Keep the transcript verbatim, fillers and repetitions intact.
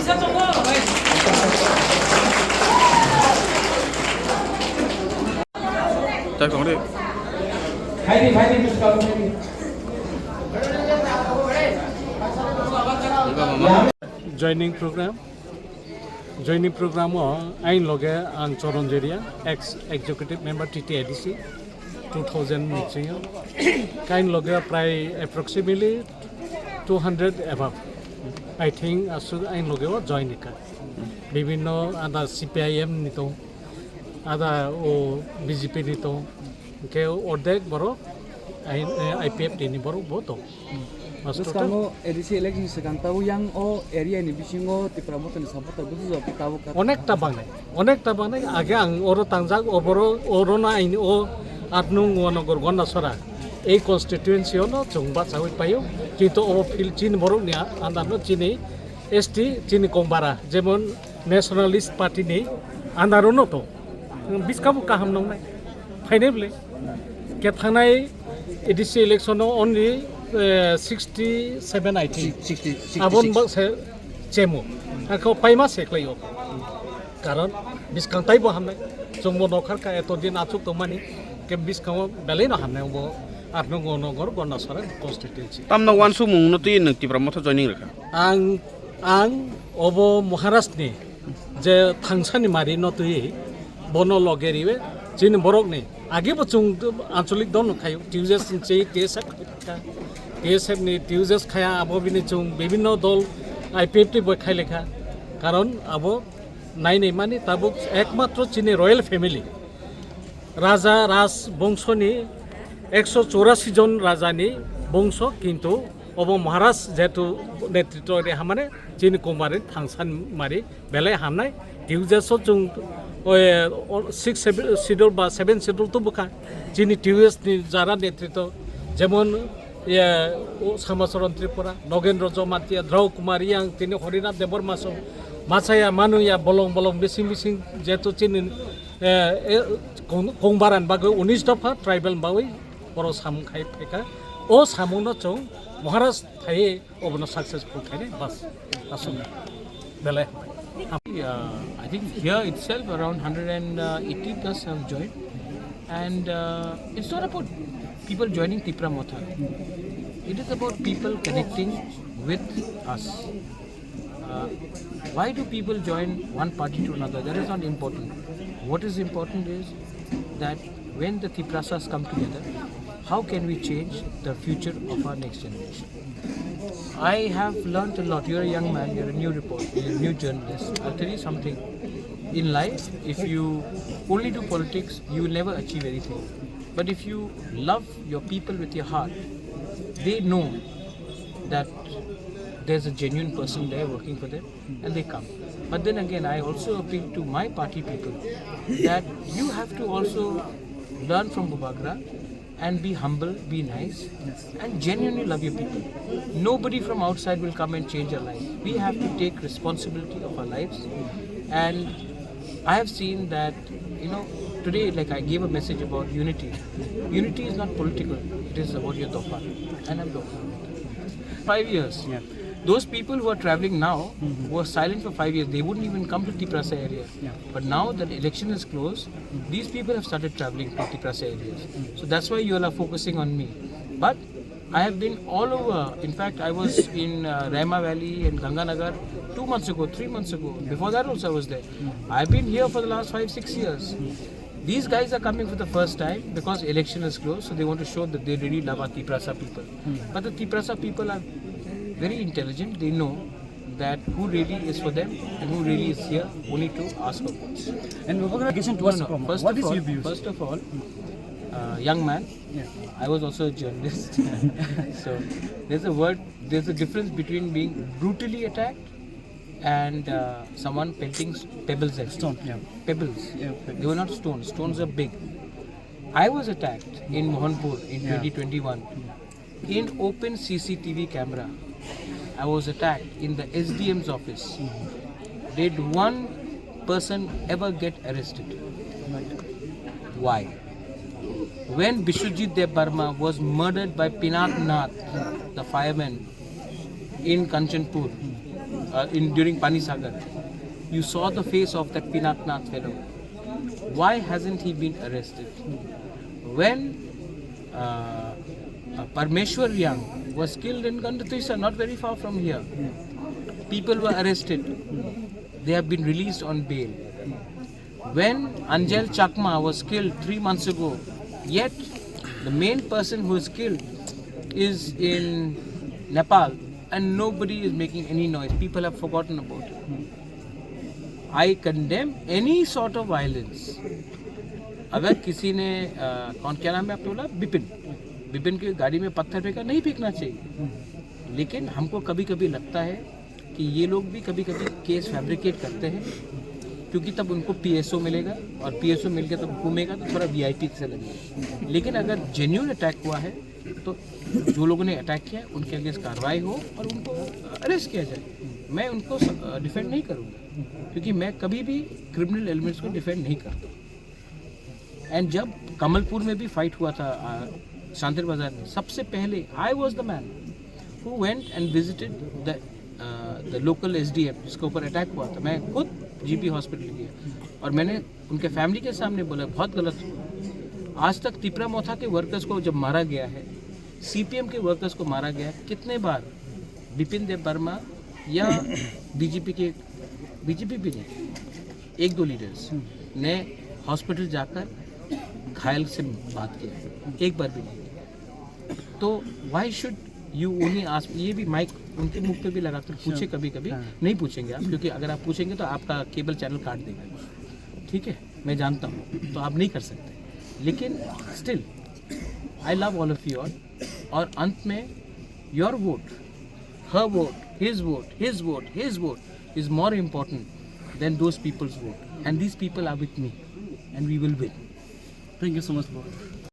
Tak tong de. Hai di, hai di, buskang, hai di. Joining program. Joining program o ain loge ang Choron Jeria, ex executive member T T A D C, two thousand ni chingyo. Kain loge prai approximately two hundred above. I think asuk ain loge o join ka. Bibinno ada C P I M ni tong, ada o B J P ni tong, ke ordek borok I, I P F T ni borok bo tong. Bwskango A D C election swkang tabuk yang o area ni bisingo Tipra Motha ni supporter bwsajak tabuk ka. Onekta bangnai, onekta bangnai. Age ang oro tangjak, oboro, oro na aini o aat nung Wanogor Gondasora. Ei constituency ono chwng bachawi paio. Kintu obo field chini borok ni andar no chini S T chini Kongbara, jemon Nationalist Party ni andar no to. Biskabo kaham nongnai. Phainai bwle. Ke thangnai A D C election o only, eh, sixty seven, I think. Sixty, sixty six. Abon bak se chemo. Ako paima se klai o. Karon biskang tai bo hamnai. Chwng bo nokhar ka eto din achuk tongmani. Ke biskango belai no hamnai bo. Aat nung Wanogor Gondasora constituency. Tamno wansukmung no twi nwng Tipra Motha joining rwkha. Ang, ang obo Maharaj ni je thangsani mari no twi bono loge riwe chini borok ni age bo chwng anchalik don khai T U J S ni chei T S F kha, T S F ni T U J S khaya abo bini chwng bibinno dol I P F T bo khai lekha, karon abo nai nai mani tabuk ekmatro chini royal family Raja Raj bongso ni ekso chorasi jon raja ni bongso, kintu obo Maharaj jehetu netritwo ri hamane chini Kumari thangsan mari belai hamnai. T U J S o chwng, oi, o, six schedule ba seven schedule to bwkha chini T U J S ni jara netritwo, jemon, ye, o Samacharan Tripura, Nogendra Jamatia, Drau Kumar Yang, tini Harinath Debbarma song, Machaya, Manuya, bolong bolong bising bising jehetu chini eh, eh, kong, kongbaran bagwi unis dopha tribal bagwi oro samung khai phaikha. O samungno chwng Maharaj phaiwi obono successful khainai bas. Aswk. Belai. Uh, I think here itself around hundred and eighty plus have joined, and uh, it's not about people joining Tipra Motha. It is about people connecting with us. Uh, why do people join one party to another? That is not important. What is important is that when the Tiprasas come together, how can we change the future of our next generation? I have learned a lot. You're a young man, you're a new reporter, you're a new journalist. I'll tell you something. In life, if you only do politics, you will never achieve anything. But if you love your people with your heart, they know that there's a genuine person there working for them and they come. But then again, I also appeal to my party people that you have to also learn from Bubagra and be humble, be nice, and genuinely love your people. Nobody from outside will come and change your life. We have to take responsibility of our lives, and I have seen that, you know, today, like, I gave a message about unity. Unity is not political, it is about your dopha, and I'm dopha. Five years. Yeah. Those people who are traveling now, who are silent for five years, they wouldn't even come to Tiprasa area. Yeah. But now that election is closed, these people have started traveling to Tiprasa areas. So that's why you all are focusing on me. But I have been all over. In fact, I was in uh, Rema Valley and Ganganagar two months ago, three months ago. Before that also I was there. I've been here for the last five, six years. These guys are coming for the first time because election is closed, so they want to show that they really love our Tiprasa people. But the Tiprasa people are very intelligent. They know that who really is for them and who really is here only to ask for votes. And Bubagra, question to No, us no. from First what of is all, your views? First of all, uh, young man, Yeah. I was also a journalist. So there's a word, there's a difference between being brutally attacked and uh, someone pelting s- pebbles at you. Stone, yeah. Pebbles. Yeah, pebbles. They were not stones. Stones are big. I was attacked in Mohanpur in Yeah. twenty twenty-one. In open C C T V camera, I was attacked in the S D M's office. Did one person ever get arrested? Why? When Biswajit Debbarma was murdered by Pinath Nath, the fireman, in Kanchanpur, uh, in during Panisagar. You saw the face of that Pinaknath fellow. Why hasn't he been arrested? When uh, uh, Parmeshwar Yang was killed in Gandhatisa, not very far from here, people were arrested. They have been released on bail. When Anjel Chakma was killed three months ago, yet the main person who is killed is in Nepal and nobody is making any noise. People have forgotten about it. I condemn any sort of violence. अगर किसी ने अ, कौन क्या नाम है आपने बोला? बिपिन। बिपिन की गाड़ी में पत्थर फेंका, नहीं फेंकना चाहिए। लेकिन हमको कभी कभी लगता है कि ये लोग भी कभी कभी केस फैब्रिकेट करते हैं, क्योंकि तब उनको पीएसओ मिलेगा और पीएसओ मिलके तब घूमेगा तो थोड़ा वीआईपी से लगेगा। लेकिन अगर जेन्यून अटैक हुआ है तो जो लोगों ने अटैक किया उनके अगेंस्ट कार्रवाई हो और उनको अरेस्ट किया जाए। मैं उनको डिफेंड नहीं करूँगा, क्योंकि मैं कभी भी क्रिमिनल एलिमेंट्स को डिफेंड नहीं करता। एंड जब कमलपुर में भी फाइट हुआ था आ, शांतिर बाजार में, सबसे पहले I was the man who went and visited the the local SDM जिसके ऊपर अटैक हुआ था। मैं खुद जीपी हॉस्पिटल गया और मैंने उनके फैमिली के सामने बोला, बहुत गलत हुआ। आज तक तिपरा मोथा के वर्कर्स को जब मारा गया है, सीपीएम के वर्कर्स को मारा गया है, कितने बार बिपिन देव वर्मा या बीजेपी के, बीजेपी भी नहीं, एक दो लीडर्स ने हॉस्पिटल जाकर घायल से बात किया है? एक बार भी नहीं। तो why should you only ask? ये भी माइक उनके मुख पे भी लगाकर पूछे कभी कभी। हाँ। नहीं पूछेंगे आप, क्योंकि अगर आप पूछेंगे तो आपका केबल चैनल काट देगा। ठीक है, मैं जानता हूँ, तो आप नहीं कर सकते, लेकिन still I love all of you all। और अंत में, your vote, her vote, his vote, his vote, his vote is more important than those people's vote, and these people are with me and we will win। Thank you so much, bro।